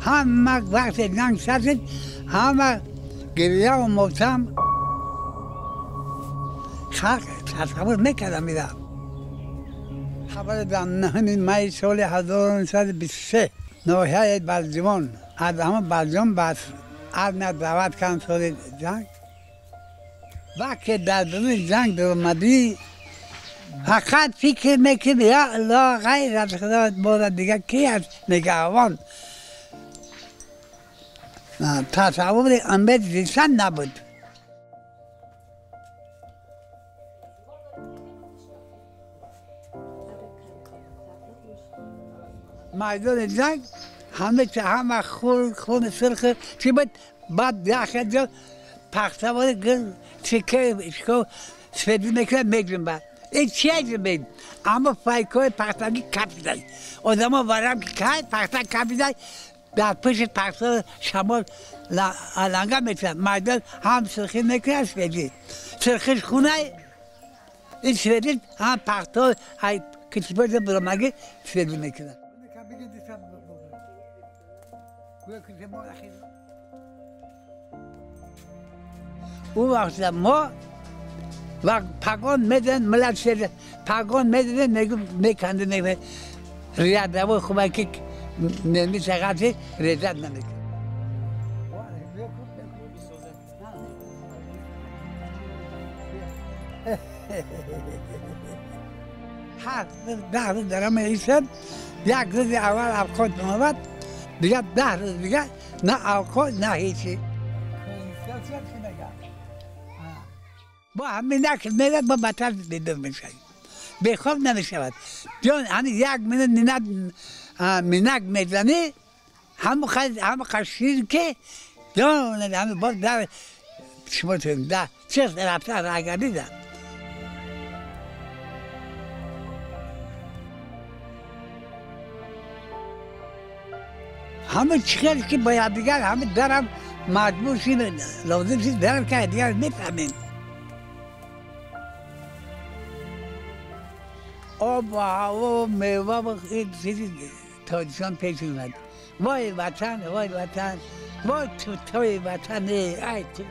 ҳама вақте ҷанг сар шуд, ҳама гирьяву мотам, халқ тасаввур мекардам мира. Хабари дар 9 майи соли 1923 ноҳияи Балҷувон, аз ҳамон Балҷувон ба армия даъват кардам соли ҷанг. Вақте дар дуруни ҷанг дуромадӣ, фақат фикр мекунӣ, я Аллоҳ, ғайр аз Худо бора дигар ки аст нигаҳбон. Тасаввури умед зистан набуд. Майдони ҷанг ҳама чи ҳама хун сурх чӣ буд, баъд яхе ҷо пахтавори гул чике шико сфеди мекунад, меҷунбад. Ин чия ҷунбед? Аммо файкҳои пахтагӣ капидай. Одамо варам ки кай пахта капидай, дар пушти пахта шамол аланга мекунад. Майдон ҳам сурхӣ мекунад, сфеди. Сурхиш хунай, ин сфеди ҳам пахто китибои буромагӣ сфеди мекунад. Ӯ вақт мо вақт пагон медиҳанд, миллат шер пагон медиҳанд, мегӯ меканди, мегӯ рядовой хуба ки немисағати резат намекунад. Ҳар 10 рӯз дара меистад, як рӯзи аввал авқот меомад, дигар 10 рӯз дигар на авқот, на ҳечи. Бо ҳамин як мерад, бо батар бедор мешавад, бехоб намешавад. Ҷон, ҳамин як минут минак мезанӣ, ҳамон қашир ки ҷон, ҳамин боз дар шумо да чех рафта рагардида. Ҳама чихел ки ба якдигар ҳама дарам маҷбур шид, лозим шид дарам ки якдигар мефаҳмем. Об ва ҳаво, мева ва чизи Тоҷикистон пеш омад. Вой ватан, вой ватан, вой тутои ватан, ай ту.